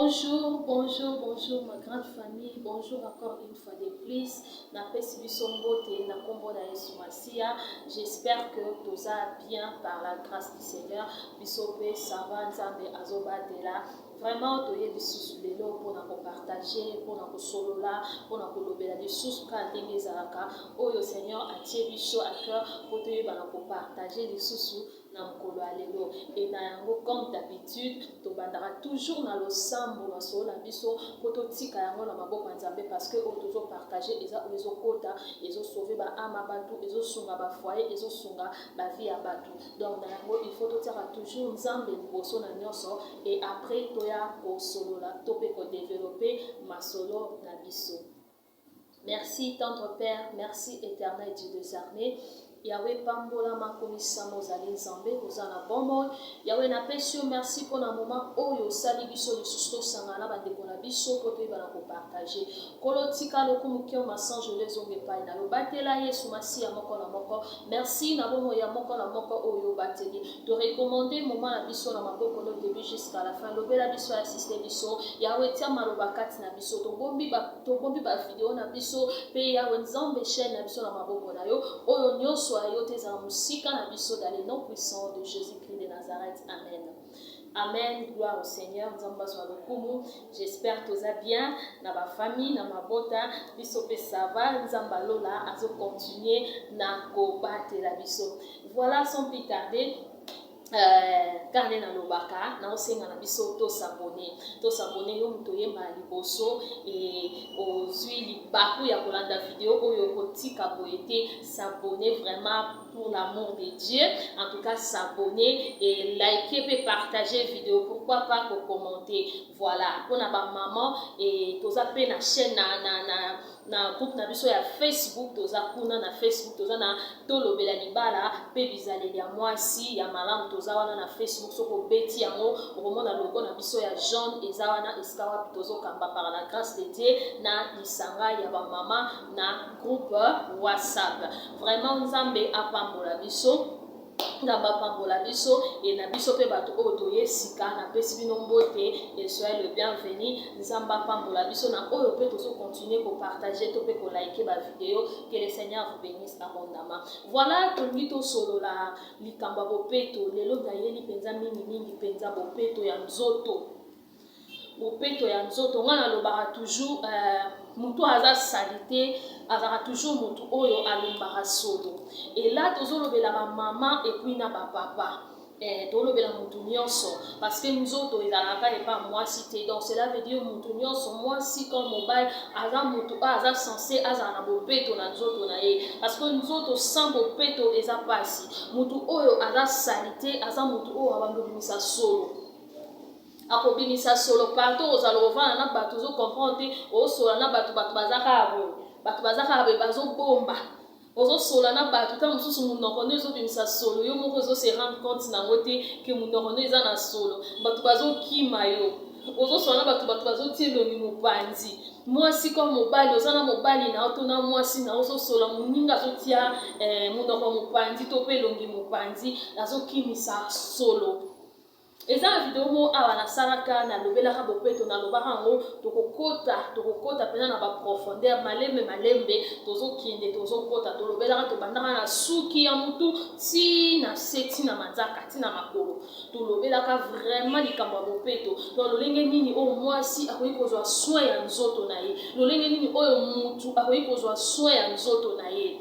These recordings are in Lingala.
Bonjour, bonjour, bonjour ma grande famille, bonjour encore une fois de plus. Napesi biso mbote na kombo na Yesu Masiya. J'espère que toza bien par la grâce du Seigneur. Biso pe ça va Nzambe azobatela. Vraiment toye lisusu lelo pona ko partager, pona kosolola, pona kolobela lisusu kaka ndenge ezalaka oyo Seigneur atie biso à cœur po toyebana ko partager lisusu na mokolo ya lelo. Et na yango comme d'habitude tobandaka toujours na losambo masolo na biso po totika yango na maboko ya Nzambe parce que oyo tozo partager eza oyo ezokota, ezo sauver ba ame ya batu, ezosunga ba foyer, ezosunga ba vie ya batu. Donc na yango il faut totiaka toujours Nzambe liboso na nionso et après toya kosolola to pe ko developper masolo na biso. Merci tendre père, merci eternel Dieu des armees. Yahweh pambolama komisama ozali Nzambe oza na bomoi. Yahweh napesi yo merci mpo na moment oyo osali biso lisusu tosangana na bandeko na biso mpo toyebana kopartage. Nkolo tika lokumu kioma sanjoli ezonga epai na yo. Batela Yesu Masiya moko na moko. Merci na bomoi ya moko na moko oyo obateli. To recommander moment na biso na maboko no debut jusqu'à la fin. Lobela biso assiste biso. Yahweh tia maloba kati na biso. Tobombi ba Tobombi ba video na biso pe Yahwe Nzambe chaine na biso na maboko na yo. Oyo nionso ya yo te ezala mosika na biso dans le nom puissant de Jésus-Christ de Nazareth. Amen. Amen, gloire au Seigneur, Nzambe azwa lokumu. J'espère toza bien na ba famille, na mabota, biso pe ça va, Nzambe alola azo continuer na kobatela biso. Voilà, sans plus tarder, Euh, kaka nde nalobaka naosenga na biso tosabone tosabone yo moto oyemba ya liboso e ozwi libaku ya kolanda video oyo kotika boye te s'abonner vraiment pour l'amour de Dieu en tout cas s'abonner et liker pe partager vidéo pourquoi pas ko commenter voilà pona ba maman et toza pe na chaîne na na na na groupe na biso ya Facebook toza kuna na Facebook toza na tolobela libala pe bizaleli ya mwasi ya malamu toza wana na Facebook soki obeti yango okomona logo na biso ya jaune eza wana esika wapi tozokamba par la grâce de Dieu na lisanga ya ba mama na groupe WhatsApp vraiment Nzambe apambola biso Nzambe apambola biso et na biso pe bato oyo toye sika napesi bino mbote et soyez le bienvenu Nzambe apambola biso na oyo pe tozo continuer ko partager to pe ko liker ba video que le Seigneur vous benisse abondamment voilà tolingi tosolola likambo ya bopeto lelo nayeli penza mingi mingi penza bopeto ya nzoto Bopeto ya nzoto nga nalobaka toujours euh, mutu aza salite azalaka toujours mutu oyo alumbaka solo et là tozolobela ba mama et puis na ba papa eh, tolobela mutu nyonso parce que nzoto ezalaka epa mwasi te donc cela veut dire mutu nyonso mwasi comme mobali aza mutu oyo aza censé azala na bopeto na nzoto na ye parce que nzoto sans bopeto eza pasi mutu oyo aza salite aza mutu oyo abandi obimisa solo Akobimisa solo partout ozala ovanda na batu ozo comprendre te osola na batu batu baza kaka boye batu baza kaka boye bazo bomba ozo sola na batu tango mosusu munoko nde ezobimisa solo yo moko ozo se rendre compte nango te ke munoko nde eza na solo batu bazo kima yo ozosola na batu batu bazotia elongi mopanzi mwasi comme mobali oza na mobali na yo to na mwasi na yo ozosola moninga azotia eh, monoko mopanzi to mpe elongi mopanzi azokimisa solo Eza na video moko awa nasalaka nalobelaka bopeto nalobaka yango tokokota tokokota mpenza na ba profondeur malembe malembe tozokende tozokota tolobelaka tobandaka na suki ya mutu ti na se ti na manzaka ti na makolo tolobelaka vraiment likambo ya bopeto to lolenge nini oyo mwasi akoki kozwa soin ya nzoto na ye lolenge nini oyo mutu akoki kozwa soin ya nzoto na ye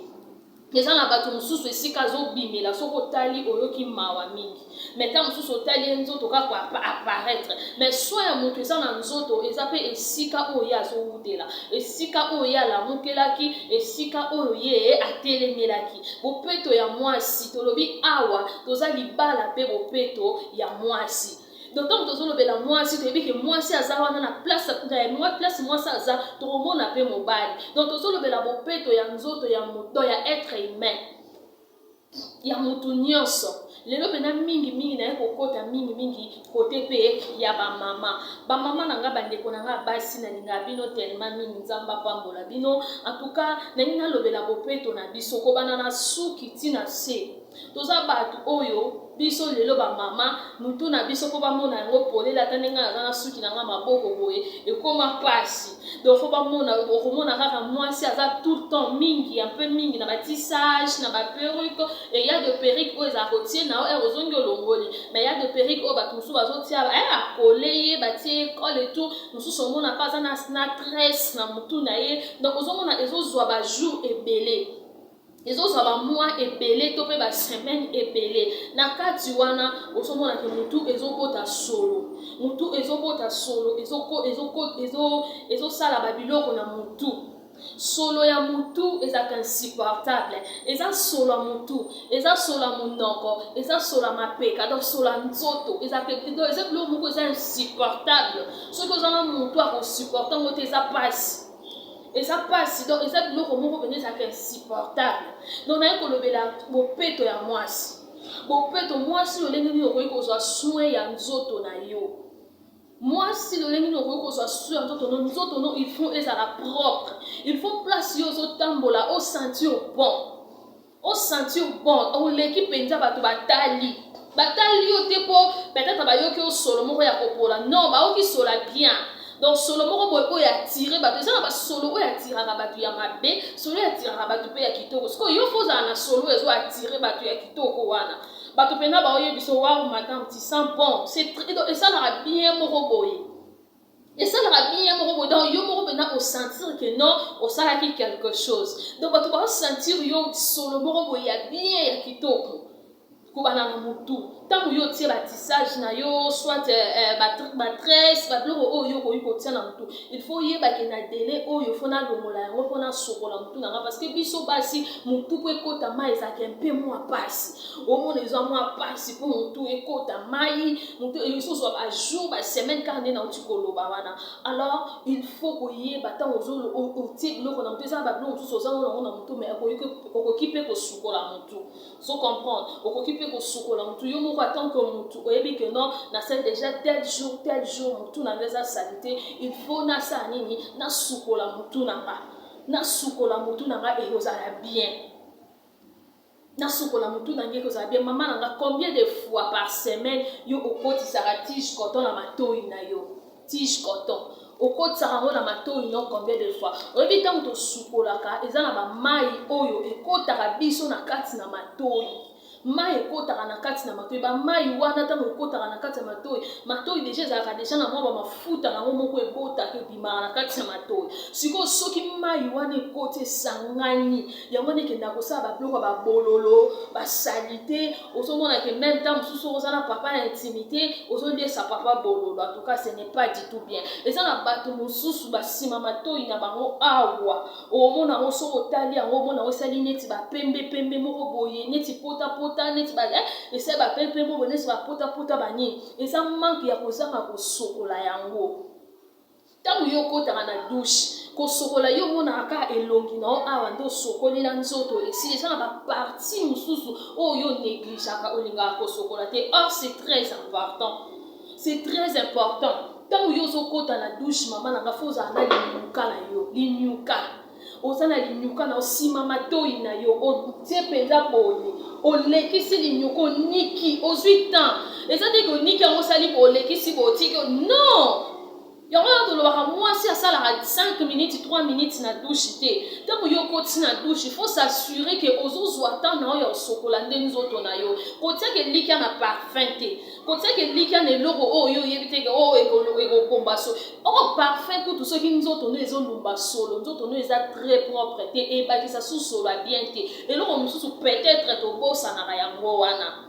Eza na batu mosusu esika azobimela soki otali oyoki mawa mingi mais tango mosusu otali ye nzoto kaka ko apparaitre mais soin ya mutu eza na nzoto eza pe esika oyo ye azowutela esika oyo ye alamukelaki esika oyo ye atelemelaki bopeto ya muasi tolobi awa toza libala pe bopeto ya muasi Donc ntango tozolobela mwasi toyebi ke mwasi aza wana na place na place mwasi aza tokomona pe mobali. Donc tozolobela bopeto ya nzoto ya moto ya être humain ya moto nyonso. Lelo pena mingi mingi naye kokota mingi mingi kote pe ya ba mama. Ba mama na nga bandeko na nga basi nalingaka bino tellement mingi Nzambe apambola bino. En tout cas nalingi nalobela bopeto na biso kobanda na suki ti na se. Toza batu oyo biso lelo ba mama mutu na biso po bamona yango polele ata ndenge naza na suki na nga maboko boye ekoma pasi donc fo bamona okomona kaka mwasi aza tout le temps mingi un peu mingi na ba tissage na ba perruque et ya de perruque oyo ezala kotie na yo heure ozongi olongoli mais ya de perruque oyo bato mosusu bazotia eh, akole ye batie ye colle et tout mosusu omona mpe aza na, na tresse na mutu na ye donc ozomona ezozwa ba jour ebele Ezozwa ba mois ebele to pe ba semaine ebele. Na kati wana ozomona ke mutu ezobota solo. Mutu ezobota solo, ezosala ba biloko na mutu. Solo ya mutu ezalaka insupportable. Eza solo ya mutu, eza solo ya munoko, eza solo ya mapeka, donc solo ya nzoto. Ezalaka eza biloko moko eza insupportable. Soki oza na mutu ako supporter yango te eza pasi. Eza pasi donc eza biloko moko penza ezalaka insupportable. Donc naye kolobela bopeto ya mwasi. Bopeto mwasi lolenge nini okoki kozwa soin ya nzoto na yo. Mwasi lolenge nini okoki kozwa soin ya nzoto no nzoto no il faut ezala propre. Il faut place yo ozotambola o sentir bon. O sentir bon oleki penza batu batali batali yo te po peut-être bayoki yo solo moko ya kopola non bayoki solo ya bien donc solo moko boye oyo attire bato eza na basolo oyo attiraka bato ya mabe solo oyo attiraka bato mpe ya kitoko sikoyo yo fo ozala na solo oyo ezo attire bato ya kitoko wana bato mpenza baoyebi so wow madame tu sens bon c'est esalaka bien moko boye Esalaka bien moko boye donc yo moko pena o sentir que non osalaki quelque chose donc bato bao sentir yo solo moko boye ya bien ya kitoko kobanda na mutu ntango yo otie ba tissage na yo soit eh, ba tresse ba biloko oyo yo okoki kotia na mutu il faut oyeba ke na délai oyo fo nalongola yango mpo nasokola mutu na nga parce que biso basi mutu mpo ekota mai ezalaka mpe mwa pasi omona eza mwa pasi mpo mutu ekota mai Moto ezozwa ba jour ba semaine kaka nde nauti koloba wana. Alors il faut koyeba ntango otie biloko na moto eza na babiloko mosusu oza nango na moto mais okoki mpe kosukola motu so comprendre okoki mpe kosukola motu yo moko en tant que motu oyebi que non nasali déjà tel jour tel jour motu na nga eza salite il faut nasala nini nasukola motu na nga nasukola motu na nga ekozala bien Nasukola mutu na ngai ekozala bien maman na nga combien de fois par semaine yo okotisaka tige coton na matoyi na yo tige coton okotisaka yango na matoyi no combien de fois oyebi ntango tosukolaka eza na bamai oyo ekotaka biso na kati na matoyi mai ekotaka na kati na matoi bamai wana ntango ekotaka na kati ya matoi matoi deja ezalaka deja na mwa bamafuta yango moko ebotaka ebimaka na kati ya matoi sikoyo soki mai wana ekoti esangani Yango wana ekendaka kosala ba biloko ya ba bololo, ba salite, ozomona ke meme temps mosusu oza na papa na intimite, ozoliesa papa bololo, en tout cas ce n'est pas du tout bien. Eza na bato mosusu ba sima matoyi na bango awa, omona yango soki otali yango omona yango esali neti ba pembe pembe moko boye, neti pota pota, neti ba eh, esali ba pembe pembe boye, neti ba pota pota ba nini, eza manque ya kozanga kosokola yango. Tango yo okotaka na douche kosokola yo omonaka kaka elongi na yo awa nde osokoli na nzoto esili eza na ba partie mosusu oyo yo negligeaka olingaka kosokola te or c'est très important c'est très important ntango yo ozokota na douche mama na nga fo ozala na linyuka na yo linyuka oza na linyuka na yo nsima matoi na yo otie mpenza boye olekisi linyuka oniki ozwi temps eza te ke oniki yango osali boye olekisi boye otiki non Yango wana tolobaka mwasi asalaka 5 minutes 3 minutes na douche te. Ntango yo okoti na douche, il faut s'assurer que ozozwa temps na yo ya kosokola nde nzoto na yo. Kotiaka elikya na parfum te. Kotiaka elikya na eloko oyo yo oyebi te ke oyo oh, ekobomba so. Oh, parfum kutu soki nzoto no ezolumba solo, nzoto no eza très propre te, ebakisa su solo ya bien te. Eloko mosusu peut-être tobosanaka yango wana.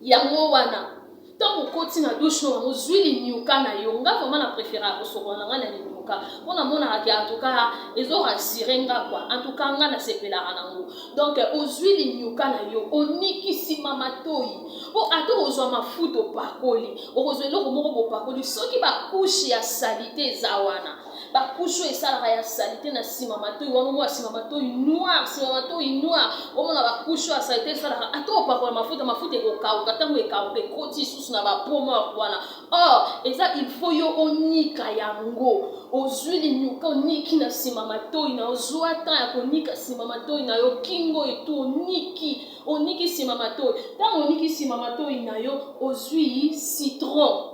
Yango wana. Tango okoti na douche no ozui linyuka na yo nga vraiment na preferaka kosokola na nga na linyuka po namonaka ke en tout cas ezo rassurer nga quoi en tout cas nga nasepelaka nango donc ozui linyuka na yo oniki sima matoyi po ata okozwa mafuta opakoli okozwa eloko moko bopakoli soki ba couche ya salite eza wana. Ba couches oyo esalaka ya saleté na nsima matoi wana, omona nsima matoi noir, nsima matoi noir, omona ba couches oyo ya saleté esalaka. Ata opakola mafuta, mafuta ekokauka. Ntango ekauka, ekoti lisusu na bapeau morte wana. Or eza il faut yo onika yango. Ozwi linyuka, oniki na nsima matoi na yo. Ozwa temps ya konika nsima matoi na yo, kingo etu, oniki, oniki nsima matoi. Ntango oniki nsima matoi na yo, ozwi citron,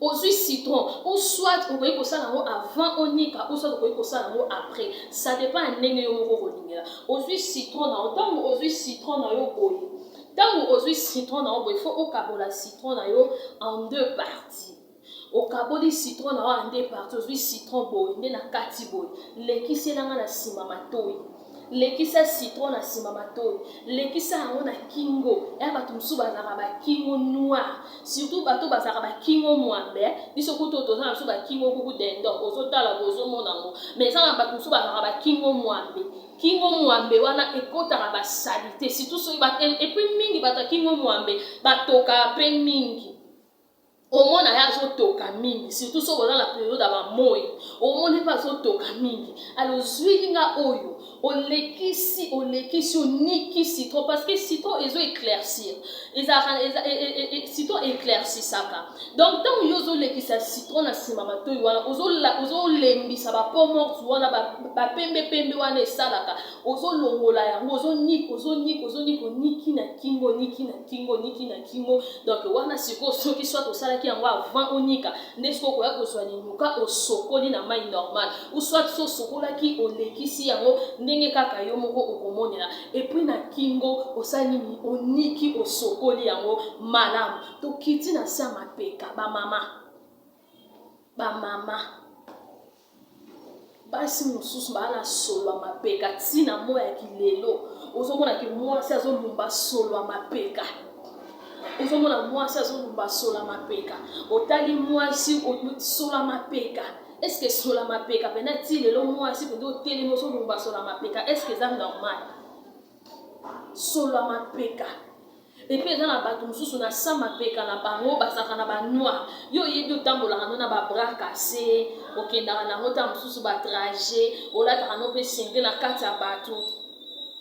ozwi citron, ou soit okoki kosala yango avant onika, ou soit okoki kosala yango après, ça dépend ya ndenge yo moko okolingela. Ozwi citron na yo. Ntango ozwi citron na yo boye, ntango ozwi citron na yo boye, faut okabola citron na yo en deux parties. Okaboli citron na yo en deux parties. Ozwi citron boye nde na kati boye, lekiselanga na nsima matoi, lekisa citron na nsima matoi, lekisa yango na kingo. Ya bato mosusu bazalaka bakingo noir, surtout bato bazalaka bakingo mwambe. Biso kutu toza na biso bakingo kuku dendo, ozotala bozomona yango, mais eza na bato mosusu bazalaka bakingo mwambe. Kingo mwambe wana ekotaka basaleté, surtout soki, et puis mingi bato ya kingo mwambe batokaka mpe mingi. Omona ye azotoka mingi, surtout soki oza na période ya bamoi, omoni mpe azotoka mingi. Alors ozwili nga oyo, olekisi, olekisi, oniki citron, parce que citron ezo éclaircir, ezalaka citron éclaircisaka. Donc ntango yo ozolekisa citron na nsima matoi wana, ozolembisa bapeau morte wana, bapembepembe wana esalaka, ozolongola yango. Ozonika, ozonika, ozonika, oniki na kingo, oniki na kingo, oniki na kingo. Donc wana sikoyo, soki soit osalaki yango avant onika, nde sikoyo okoya kozwa linuka, osokoli na mai normal, ou soit so osokolaki, olekisi yango ndenge kaka yo moko okomonela. Et puis na kingo osali nini? Oniki, osokoli yango malamu. Tokiti na se ya mapeka. Bamama, bamama basi mosusu baa na solo ya mapeka ntina mo ya kilelo. Ozomonaki mwasi azolumba solo ya mapeka, ozomona mwasi azolumba solo ya mapeka, otali mwasi solo ya mapeka. Est-ce solo ya mapeka mpena ti lelo mwasi mpenza otelemi ozolumba solo ya mapeka, est-ce eza normal? Solo ya mapeka. Et puis eza na bato mosusu na sa mapeka na bango bazalaka na banoir. Yo oyebi, otambolaka no na babras cassés, okendaka nango ntango mosusu batrajet, olataka no mpe singlet na kati ya bato,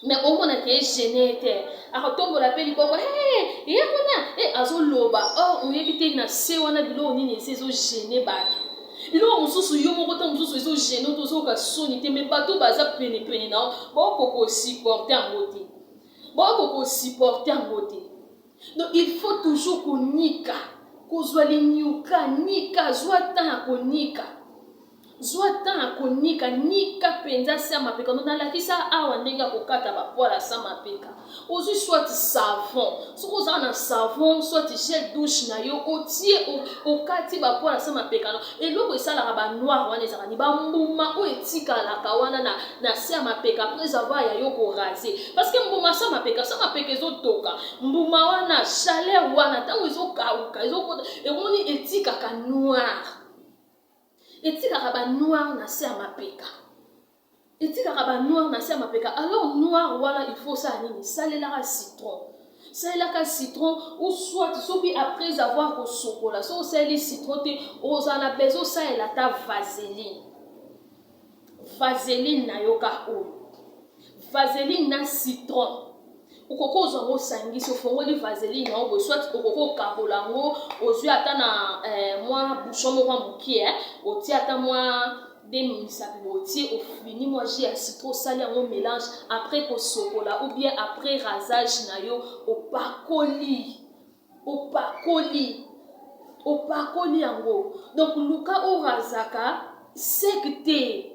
mais omonaka egêner te, akotombola mpe liboko ye kuna azoloba. Or oyebi te na se wana biloko nini esi ezogêner bato. Biloko mosusu yo moko ntango mosusu ezogêner, tozoyoka soni te, mais bato baza penepene na yo baokoka osupporter yango te, baokoka osupporter yango te. Donc il faut toujours konika, kozwa linyuka, nika, zwa temps ya konika, zwa temps ya konika, nika mpenza se ya mapeka. No nalakisa awa ndenge ya kokata bapoils sa mapeka. Ozwi soit savon, soki ozala na savon, soit gel douche na yo, otie, okati bapoils sa mapeka. No eloko esalaka banoir wana ezalaka ni bambuma oyo etikalaka wana na se ya mapeka après avoir ya yo koraser, parce que mbuma sa mapeka, sa mapeka ezotoka. Mbuma wana, chaleur wana, ntango ezokauka, ezokota, emoni etikaka noir, etikaka banoir na se ya mapeka, etikaka banoir na se ya mapeka. Alors noir wana, il faut osala nini? Salelaka citron, salelaka citron, ou soit soki après avoir kosokola, soki osaleli citron te, ozala na besoin osalela ata vaseline. Vaseline na yo ka oyo, vaseline na citron, okoki ozwa yango, osangisi, ofongoli vaseline na yo boye, soit okoki okabola yango, ozwi ata na mwa bouchon moko ya mokie, otie ata mwa de misapi botie, ofini mwa jus ya citron, osali yango mélange. Après kosokola ou bien après rasage na yo, opakoli, opakoli, opakoli yango. Donc luka orazaka sec te.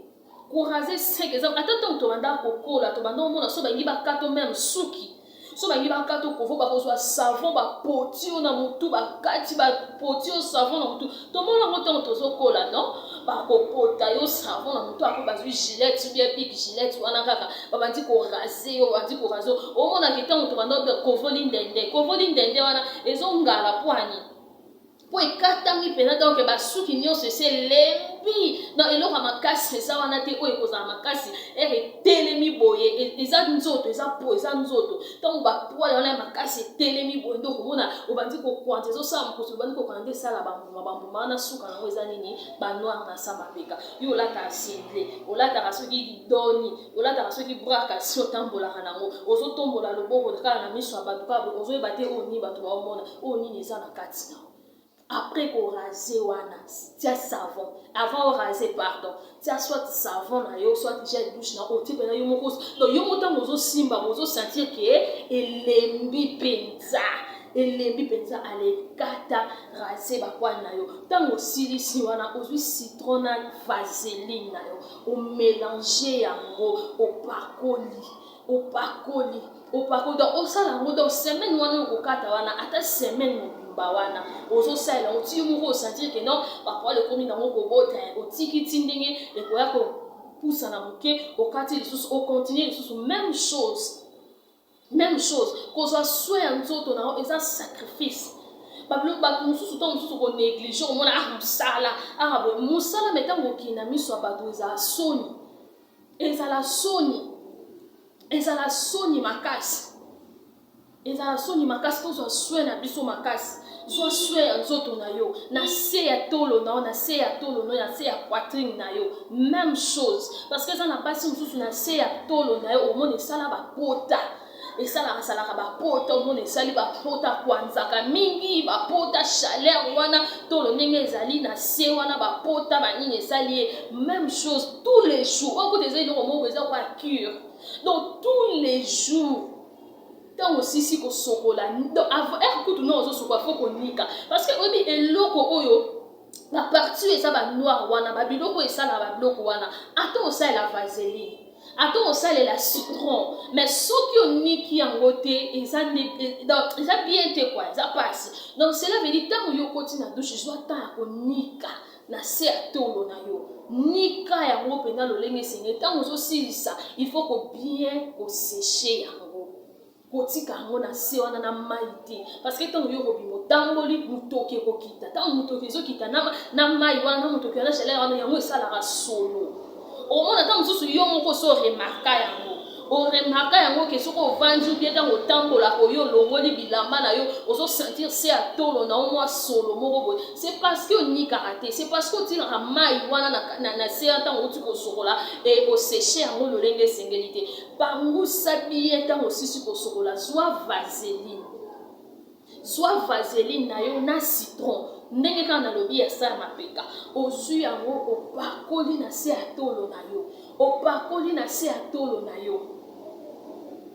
Koraser sec eza ata ntango tobanda kokola, tobanda omona so balingi bakata même suki, so balingi bakata kovo, bakozwa savon, bapoti yo na motu, bakati, bapoti yo savon na motu. Tomona yango ntango tozokola, non? Bakopota yo savon na motu, ako bazwi Gillette ou bien Bic Gillette wana kaka, babandi koraser yo, babandi koraser yo. Omonaki ntango tobanda kovoli ndende, kovoli ndende wana ezongala pwani. Mpo ekatami mpenza, donc basuki nyonso esi elembi. Donc eloko ya makasi eza wana te oyo ekozala makasi ere etelemi boye. Eza nzoto, eza po eza nzoto. Ntango bapoils wana ya makasi etelemi boye, nde okomona obandi kokwanza, ezosala mokoso, obandi kokwanza, nde esala bambuma. Bambuma wana, suka nango eza nini? Banoir na sa mapeka. Yo olataka singlet, olataka soki doni, olataka soki bras cassé, otambolaka nango, ozotombola loboko kaka na miso ya bato kaka, ozoyeba te oyo nini bato baomona, oyo nini eza na kati na. Après koraser wana, tia savon. Avant oraser, pardon, tia soit savon na yo, soit gel douche na otie mpena yo moko. Donc yo moko, ntango ozosimba, ozosentir ke elembi mpenza, elembi mpenza. Alekata, raser bapoils na yo. Ntango osilisi wana, ozwi citron na vaseline na yo, omélanger yango, opakoli, opakoli, opakoli. Donc osala yango, donc semaine wana okokata wana, ata semaine mobimba wana ozosalela yango, ti yo moko osentir ke non, bapoils ekomi nango kobota. Otiki ti ndenge ekoya kopusana moke, okati lisusu, ocontinuer lisusu, même chose, même chose. Kozwa soin ya nzoto na yo eza sacrifice. Babiloko bato mosusu, ntango mosusu konégliger, omona ah, mosala, ah boye mosala, mais ntango okende na miso ya bato, ezala soni, ezala soni, ezala soni makasi, ezala soni makasi. Tozwa soin na biso makasi. Zwa soin ya nzoto na yo, na se ya tolo na yo, na se ya tolo na yo, na se ya poitrine na yo, même chose, parce que eza na basi mosusu, na se ya tolo na yo, omona esala bapota, esalaka salaka bapota, omona esali bapota, kwanzaka mingi bapota, chaleur wana, tolo ndenge ezali na se wana, bapota banini esali ye. Même chose, tous les jours oyo kuta eza eloko moko eza kwa cure. Donc tous les jours, ntango osisi kosokola, heure kutu no ozosokola, faut konika, parce que oyebi eloko oyo, baparties oyo eza banoir wana, babiloko oyo esalaka babiloko wana, ata osalela vaseline, ata osalela citron, mais soki oniki yango te, eza eza bien te quoi, eza pasi. Donc cela veut dire, ntango yo okoti na douche, zwa temps ya konika na se ya tolo na yo, nika yango mpenza lolenge esengeli. Ntango ozosilisa, il faut ko bien kosécher yango, kotika yango na se wana na mai te, parce que ntango yo kobima, otamboli, motoki ekokita. Ntango motoki ezokita na mai wana, na motoki wana, chaleur wana, yango esalaka solo. Omona ntango mosusu yo moko so oremarquer yango, oremarquer yango ke soki ovandi, ubie ntango otambolaka, oyo olongoli bilamba na yo, ozosentir se ya tolo na yo mwa solo moko boye. C'est parce que onikaka te, c'est parce que otikaka mai wana na se ntango outi kosokola, e osécher yango lolenge esengeli te. Pangusa bien. Ntango osisi kosokola, zwa vaseline, zwa vaseline na yo na citron, ndenge kaka nalobi ya sa ya mapeka. Ozwi yango, opakoli na se ya tolo na yo, opakoli na se ya tolo na yo.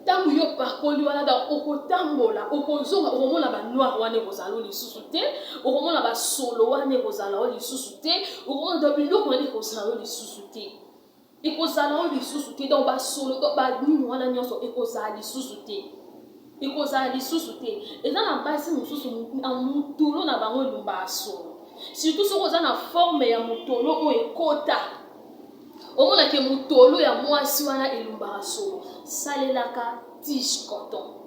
Ntango yo opakoli wana, donc okotambola, okozonga, okomona banoir wana ekozala o lisusu te, okomona basolo wana ekozala o lisusu te, okomona donc biloko wana ekozala o lisusu te, ekozala o lisusu te. Donc basolo, banini wana nyonso ekozala lisusu te, ekozala lisusu te. Eza na basi mosusu, motolo na bango elumbaka solo, surtout soki oza na forme ya motolo oyo ekota, omonake motolo ya mwasi wana elumbaka solo. Salelaka tige coton.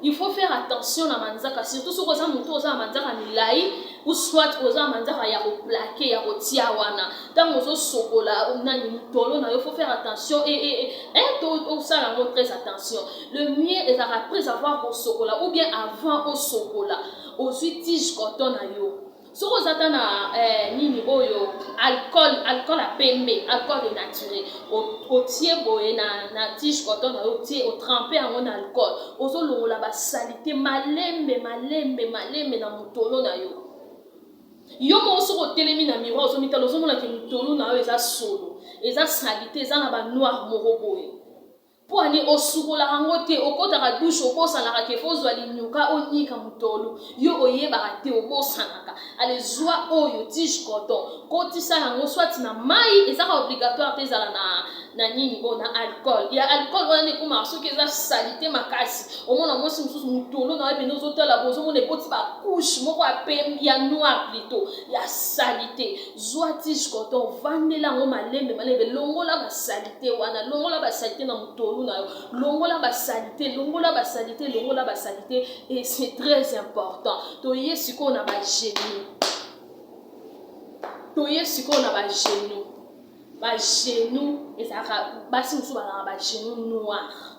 Il faut faire attention na manzaka, surtout soki oza motu oza na manzaka milai, ou soit oza na manzaka ya koplaquer, ya kotia wana. Ntango ozosokola nani, motolo na yo, faut faire attention et osala yango très attention. Le mieux ezalaka après avoir kosokola ou bien avant osokola, ozwi tige coton na yo. Soki oza ta na nini oyo, alcool, alcool ya pembe, alcool naturel, otie boye na tige coton na yo, otie, otremper yango na alcool, ozolongola basaleté malembe, malembe, malembe na motolo na yo. Yo moko, soki otelemi na miroir, ozomitala, ozomonake motolo na yo eza solo, eza saleté, eza na banoir moko boye. Mpo ani osukolaka yango te, okɔtaka douche, obosanaka ke faut ozwa linyuka onika motolu yo, oyebaka te, obosanaka. Ale, zwa oyo tige coton, kotisa yango soit na mai, ezaka obligatoire te ezala na, na nini oyo, na alcool. Ya alcool wana nde ekomaka soki eza saleté makasi. Omona mwasi mosusu, motolo na ye pene, ozotala, bozomona ekoti bacouche moko ya pembe, ya noir plutôt, ya saleté. Zwa tige coton, vandela yango malembe malembe, longola basaleté wana, longola basaleté na motolu na yo, longola basaleté, longola basaleté, longola basaleté, et c'est très important. Toye sikoyo na bagenou, toye sikoyo na bagenou. Bagenou ezalaka, basi mosusu bazalaka bagenou noir.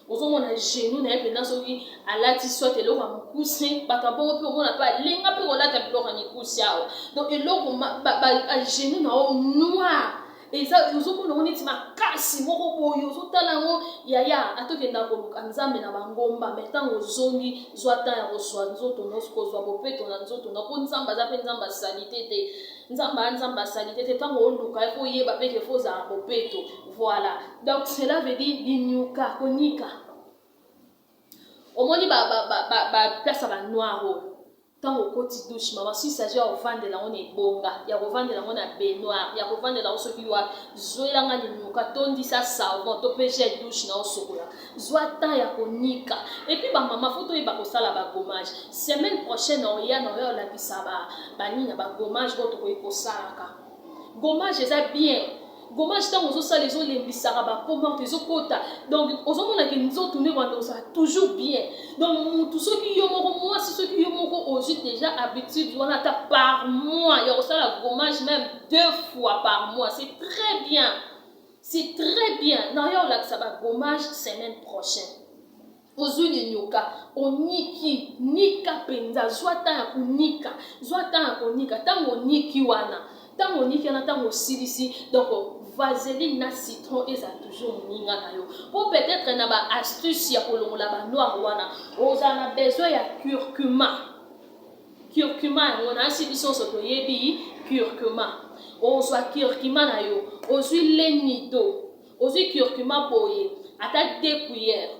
Ozomona genou na ye mpenza, soki alati soit eloko ya mokuse, bato ya bongo mpe omona mpe alenga mpe kolata biloko ya mikuse awa. Donc eloko bagenou na yo noir eza, ozomona yango neti makasi moko boye, ozotala yango, yaya, atokenda koluka Nzambe na bangomba. Mais ntango ozongi, zwa temps ya kozwa nzoto nyonso, kozwa bopeto na nzoto na, mpo Nzambe aza mpe Nzambe asali te te, Nzambe aya Nzambe asali te te. Ntango oluka ye, faut oyeba mpe ke faut ozala bopeto. Voilà, donc cela veut dire linyuka, konika. Omoni baplace ya banoir oyo, ntango okoti douche, mama, si s'agit ya kovandela yango na ebonga, ya kovandela yango na baignoire, ya kovandela yango soki wapi, zwelanga linyuka, tondisa savon to mpe gel douche na osokola, zwa temps ya konika. Et puis bamama, faut toyeba kosala bagommage. Semaine prochaine oya na oya olakisa banini ya bagommage oyo tokoki kosalaka. Gommage eza bien. Gommage, ntango ozosala, ezolembisaka bapeau morte, ezokota. Donc ozomonaki nzoto nde banda ozala toujours bien. Donc mutu, soki yo moko mwasi, soki yo moko ozwi déjà habitude wana, ata par mois ya kosala gommage, même deux fois par mois, c'est très bien, c'est très bien. Na yo olakisa bagommage semaine prochaine. Ozwi linyuka, oniki, nika mpenza, zwa temps ya konika, zwa temps ya konika. Ntango oniki wana, ntango oniki wana, ntango osilisi, donc vaseline na citron eza toujours moninga na yo, mpo peut-être na baastuce ya kolongola banoir wana, ozala na besoin ya curcuma. Curcuma yango, nayasi biso nyonso toyebi curcuma. Ozwa curcuma na yo, ozwi lenido, ozwi curcuma boye, ata 2 cuillères,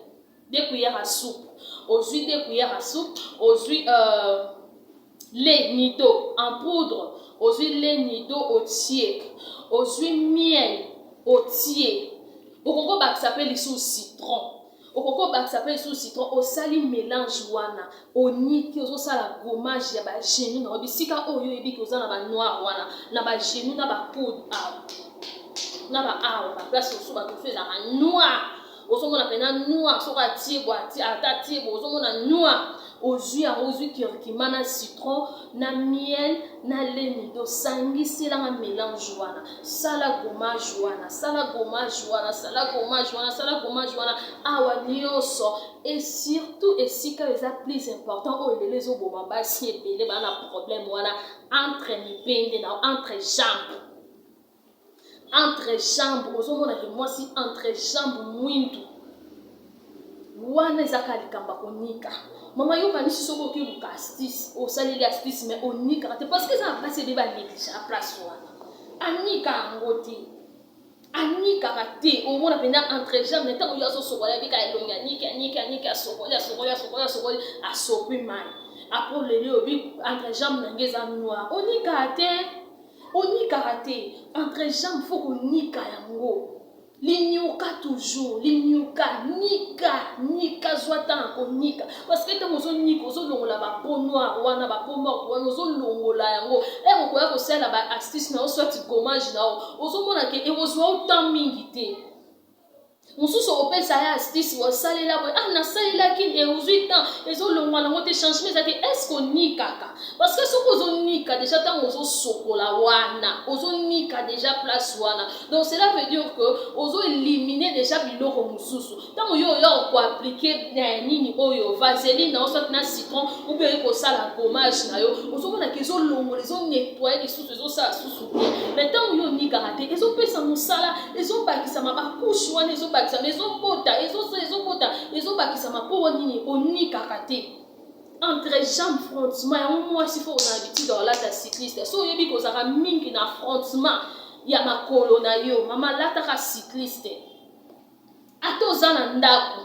2 cuillères à soupe. Ozwi 2 cuillères à soupe, ozwi lait Nido en poudre, ozwi lait Nido otie, ozwi miel otie, okoki obakisa mpe lisusu citron, okoki obakisa mpe lisusu citron. Osali mélange wana, oniki, ozosala gommage ya bagenou na yo, bisika oyo oyebiki oza na banoir wana, na bagenou, na bacoude awa, na baawa, baplace mosusu bato mosusu ezalaka noir. Ozomona mpena noir, soki atie bo, ata atie bo, ozomona noir. Ozwi yango, ozwi curcuma na citron na miel na lait Nido, osangiselanga mélange wana, sala gommage wana, sala gommage wana, sala gommage wana, sala gommage wana awa nyonso. Et surtout esika eza plus important, oyo lelo ezoboma basi ebele, baa na problème wana, entre mipende na entre jambe, entre jambe. Ozomonake mwasi entre jambe mwindu wana, eza kaka likambo ya konika. Mama, yokanisi soki okiluka astuce, osaleli astuce, mais onikaka te, parce que eza na basi ebele banéglige place wana, anika yango te, anikaka te. Omona mpenza entre jambe, ntango yo azosokola, bika elongi, aniki, aniki, aniki, asokoli, asokoli, asokoli, asokoli, asopi mai. Après lelo obi entre jambe na nge eza noir, onikaka te, onikaka te. Entre jambe, faut konika yango, linyuka toujours, linyuka, nika, nika, zwa ntango konika, parce que ntango ozonika, ozolongola bapeau noire wana, bapeau morte wana, ozolongola yango. Ere okoya kosalela baastuce na yo, soit gommage na yo, ozomona ke ekozwa yo temps mingi te. Mosusu okopesa ye astuce, osalela boye, ah, nasalelaki, ozwi temps, ezolongwa nango te, changement eza te. Est-ce onikaka? Parce que soki ozonika déjà, ntango ozosokola wana, ozonika déjà place wana, donc cela veut dire que ozoélimine déjà biloko mosusu. Ntango yo oya okoappliquer nini oyo, vaseline na yo, soit na citron, ou bien oye kosala gommage na yo, ozomonaka ezolongola, ezonettoyer lisusu, ezosala susu bien. Mais ntango yo onikaka te, ezopesa mosala, ezobakisama bacouche wana, ezobakisama, ezobota, ezobota, ezobakisama. Mpo nini onikaka te entre jambe, frottement yango? Mwasi, faut na habitude olata cycliste. So oyebi kozalaka mingi na frottement ya makolo na yo, mama, lataka cycliste. Ata oza na ndako.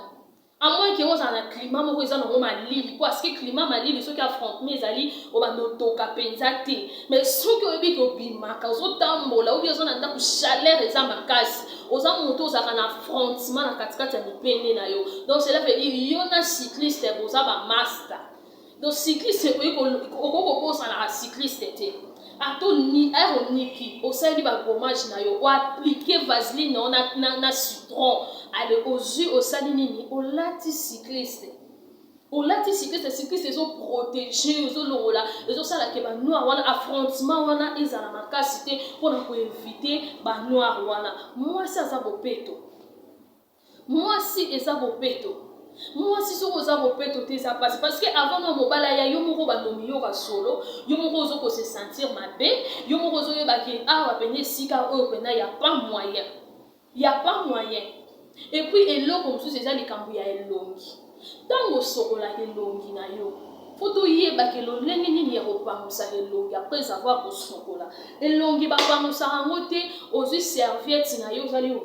À moins que ozala na climat moko eza nango malili, po aske climat malili, soki affrontement ezali, obanda otoka mpenza te. Mais soki oyebi ke obimaka, ozotambola, obi oza na ndako, chaleur eza makasi, oza moto ozalaka na affrontement na katikati ya mipende na yo, donc cela veut dire yo na cycliste boza bamaster. Donc cycliste, okoki kokosanaka cycliste te. Ata ere oniki, osaleli bagommage na yo, oappliquer vaseline na yo na citron, ale ozwi, osali nini? Olati cycliste, olati cycliste. Cycliste ezoprotéger, ezolongola, ezosalaka banoir wana, affrontement wana ezala makasi te, mpona koéviter banoir wana. Mwasi aza bopeto, mwasi eza bopeto. Mwasi, soki oza bopeto te, eza mpasi, parce que avant na mobali aya, yo moko bandomi yoka solo, yo moko ozokose sentir mabe, yo moko ozoyebaki awa pene esika oyo pena ya pas moyen, ya pas moyen. Et puis eloko mosusu eza likambo ya elongi. Ntango osokolaka elongi na yo, faut toyebaka lolenge nini ya kopangusaka elongi après avoir kosokola elongi. Bapangusaka yango te ozwi serviette na yo, ozali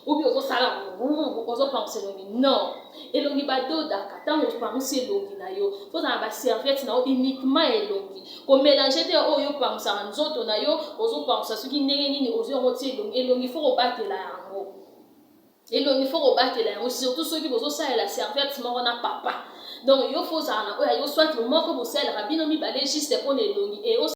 obi ozosala, ozopangusa elongi. Non, elongi badodaka. Ntango opangusi elongi na yo, fozala na baserviette na yo uniquement elongi, komélanger te. Oyo opangusaka nzoto na yo, ozopangusa soki ndenge nini, ozwi yango ti elongi. Elongi faut kobatela yango, elongi faut kobatela yango, surtout soki bozosalela serviette moko na papa. Donc yo faut ozala na oyo yo, soit moko bosalelaka bino mibale juste mpona elongi e.